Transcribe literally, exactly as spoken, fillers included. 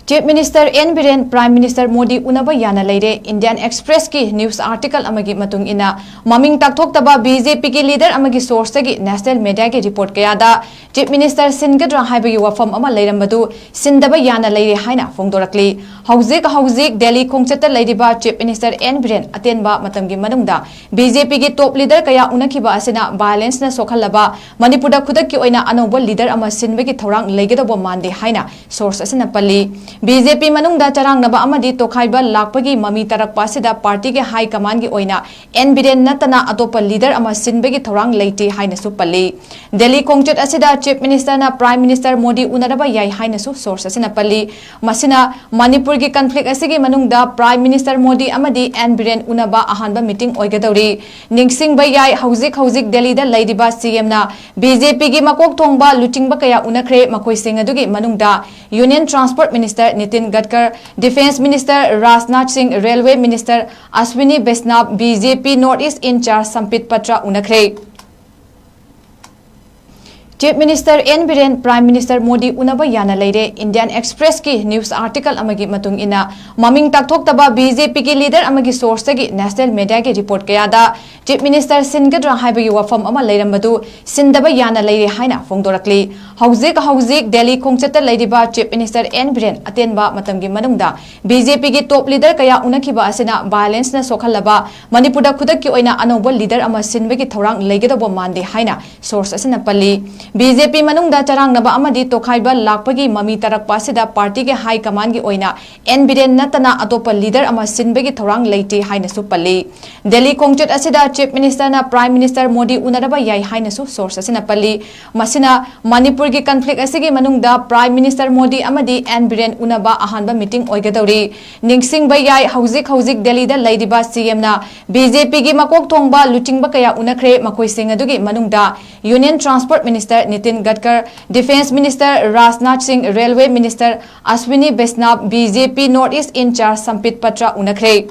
Chief Minister N Biren Prime Minister Modi ꯎꯅꯕ ꯌꯥꯅ ꯂꯩꯔꯦ꯫ Indian Express ꯀꯤ news article ꯑꯃꯒꯤ ꯃꯇꯨꯡ ꯏꯟꯅ, ꯃꯃꯤꯡ ꯇꯥꯛꯊꯣꯛꯇꯕ B J P ꯒꯤ leader ꯑꯃꯒꯤ source ꯇꯒꯤ national media ꯒꯤ report ꯀꯌꯥꯗ Chief Minister ꯁꯤꯟꯒꯗ꯭ꯔꯥ ꯍꯥꯏꯕꯒꯤ ꯋꯥꯐꯝ ꯑꯃ ꯂꯩꯔꯝꯕꯗꯨ ꯁꯤꯟꯗꯕ ꯌꯥꯅ ꯂꯩꯔꯦ ꯍꯥꯏꯅ ꯐꯣꯡꯗꯣꯔꯛꯂꯤ꯫ ꯍꯧꯖꯤꯛ ꯍꯧꯖꯤꯛ ꯗꯦꯜꯂꯤ ꯈꯣꯡꯆꯠꯇ ꯂꯩꯔꯤꯕ Chief Minister N Biren ꯑꯇꯦꯟꯕ ꯃꯇꯝꯒꯤ ꯃꯅꯨꯡꯗ B J P ꯒꯤ top leader ꯀꯌꯥ ꯎꯅꯈꯤꯕ ꯑꯁꯤꯅ violence ꯅ ꯁꯣꯛꯍꯜꯂꯕ ꯃꯅꯤꯄꯨꯔꯗ ꯈꯨꯗꯛꯀꯤ ꯑꯣꯏꯅ ꯑꯅꯧꯕ leader ꯑꯃ ꯁꯤꯟꯕꯒꯤ ꯊꯧꯔꯥꯡ ꯂꯩꯒꯗꯧꯕ ꯃꯥꯟꯗꯦ ꯍꯥꯏꯅ source ꯑꯁꯤꯅ ꯄꯜꯂꯤ꯫ B J P ꯃꯅꯨꯡꯗ ꯆꯔꯥꯡꯅꯕ ꯑꯃꯗꯤ ꯇꯣꯈꯥꯏꯕ ꯂꯥꯛꯄꯒꯤ ꯃꯃꯤ ꯇꯥꯔꯛꯄ ꯑꯁꯤꯗ party ꯒꯤ high command ꯒꯤ ꯑꯣꯏꯅ N Biren ꯅꯠꯇꯅ ꯑꯇꯣꯞꯄ leader ꯑꯃ ꯁꯤꯟꯕꯒꯤ ꯊꯧꯔꯥꯡ ꯂꯩꯇꯦ ꯍꯥꯏꯅꯁꯨ ꯄꯜꯂꯤ꯫ ꯗꯦꯜꯂꯤ ꯈꯣꯡꯆꯠ ꯑꯁꯤꯗ Chief Minister ꯅ Prime Minister ꯃꯣꯗꯤ ꯎꯅꯔꯕ ꯌꯥꯏ ꯍꯥꯏꯅꯁꯨ source ꯑꯁꯤꯅ ꯄꯜꯂꯤ꯫ ꯃꯁꯤꯅ ꯃꯅꯤꯄꯨꯔꯒꯤ conflict ꯑꯁꯤꯒꯤ ꯃꯅꯨꯡꯗ Prime Minister ꯃꯣꯗꯤ ꯑꯃꯗꯤ N Biren ꯎꯅꯕ ꯑꯍꯥꯟꯕ meeting ꯑꯣꯏꯒꯗꯧꯔꯤ꯫ ꯅꯤꯡꯁꯤꯡꯕ ꯌꯥꯏ, ꯍꯧꯖꯤꯛ ꯍꯧꯖꯤꯛ ꯗꯦꯜꯂꯤꯗ ꯂꯩꯔꯤꯕ C M ꯅ B J P ꯒꯤ ꯃꯀꯣꯛ ꯊꯣꯡꯕ ꯂꯨꯆꯤꯡꯕ ꯀꯌꯥ ꯎꯅꯈ꯭ꯔꯦ꯫ ꯃꯈꯣꯏꯁꯤꯡ ꯑꯗꯨꯒꯤ ꯃꯅꯨꯡꯗ Union Transport Minister Nitin ꯒꯗꯀꯔ, Defence Minister Rajnath ꯁꯤꯡ, Railway Minister Aswini ꯕꯩꯁꯅꯥꯕ, B J P North East in-charge ꯁꯝꯄꯤꯠ Patra ꯎꯅꯈ꯭ꯔꯦ꯫ Chief Minister N Biren Prime Minister Modi ꯎꯅꯕ ꯌꯥꯅ ꯂꯩꯔꯦ꯫ Indian Express ꯀꯤ news article ꯑꯃꯒꯤ ꯃꯇꯨꯡ ꯏꯟꯅ, ꯃꯃꯤꯡ ꯇꯥꯛꯊꯣꯛꯇꯕ B J P ꯒꯤ leader ꯑꯃꯒꯤ source ꯇꯒꯤ national media ꯒꯤ report ꯀꯌꯥꯗ Chief Minister ꯁꯤꯟꯒꯗ꯭ꯔꯥ ꯍꯥꯏꯕꯒꯤ ꯋꯥꯐꯝ ꯑꯃ ꯂꯩꯔꯝꯕꯗꯨ ꯁꯤꯟꯗꯕ ꯌꯥꯅ ꯂꯩꯔꯦ ꯍꯥꯏꯅ ꯐꯣꯡꯗꯣꯔꯛꯂꯤ꯫ ꯍꯧꯖꯤꯛ ꯍꯧꯖꯤꯛ ꯗꯦꯜꯂꯤ ꯈꯣꯡꯆꯠꯇ ꯂꯩꯔꯤꯕ Chief Minister N Biren ꯑꯇꯦꯟꯕ ꯃꯇꯝꯒꯤ ꯃꯅꯨꯡꯗ B J P ꯒꯤ top leader ꯀꯌꯥ ꯎꯅꯈꯤꯕ ꯑꯁꯤꯅ violence ꯅ ꯁꯣꯛꯍꯜꯂꯕ ꯃꯅꯤꯄꯨꯔꯗ ꯈꯨꯗꯛꯀꯤ ꯑꯣꯏꯅ ꯑꯅꯧꯕ leader ꯑꯃ ꯁꯤꯟꯕꯒꯤ ꯊꯧꯔꯥꯡ ꯂꯩꯒꯗꯧꯕ ꯃꯥꯟꯗꯦ ꯍꯥꯏꯅ source ꯑꯁꯤꯅ ꯄꯜꯂꯤ꯫ B J P ꯃꯅꯨꯡꯗ ꯆꯔꯥꯡꯅꯕ ꯑꯃꯗꯤ ꯇꯣꯈꯥꯏꯕ ꯂꯥꯛꯄꯒꯤ ꯃꯃꯤ ꯇꯥꯔꯛꯄ ꯑꯁꯤꯗ party ꯒꯤ high command ꯒꯤ ꯑꯣꯏꯅ N Biren ꯅꯠꯇꯅ ꯑꯇꯣꯞꯄ leader ꯑꯃ ꯁꯤꯟꯕꯒꯤ ꯊꯧꯔꯥꯡ ꯂꯩꯇꯦ ꯍꯥꯏꯅꯁꯨ ꯄꯜꯂꯤ꯫ ꯗꯦꯜꯂꯤ ꯈꯣꯡꯆꯠ ꯑꯁꯤꯗ Chief Minister ꯅ Prime Minister ꯃꯣꯗꯤ ꯎꯅꯔꯕ ꯌꯥꯏ ꯍꯥꯏꯅꯁꯨ source ꯑꯁꯤꯅ ꯄꯜꯂꯤ꯫ ꯃꯁꯤꯅ ꯃꯅꯤꯄꯨꯔꯒꯤ conflict ꯑꯁꯤꯒꯤ ꯃꯅꯨꯡꯗ Prime Minister ꯃꯣꯗꯤ ꯑꯃꯗꯤ N Biren ꯎꯅꯕ ꯑꯍꯥꯟꯕ meeting ꯑꯣꯏꯒꯗꯧꯔꯤ꯫ ꯅꯤꯡꯁꯤꯡꯕ ꯌꯥꯏ, ꯍꯧꯖꯤꯛ ꯍꯧꯖꯤꯛ ꯗꯦꯜꯂꯤꯗ ꯂꯩꯔꯤꯕ C M ꯅ B J P ꯒꯤ ꯃꯀꯣꯛ ꯊꯣꯡꯕ ꯂꯨꯆꯤꯡꯕ ꯀꯌꯥ ꯎꯅꯈ꯭ꯔꯦ꯫ ꯃꯈꯣꯏꯁꯤꯡ ꯑꯗꯨꯒꯤ ꯃꯅꯨꯡꯗ Union Transport Minister Nitin ꯒꯗꯀꯔ, Defence Minister Rajnath ꯁꯤꯡ, Railway Minister Aswini ꯕꯩꯁꯅꯥꯕ, B J P North East in-charge ꯁꯝꯄꯤꯠ Patra ꯎꯅꯈ꯭ꯔꯦ꯫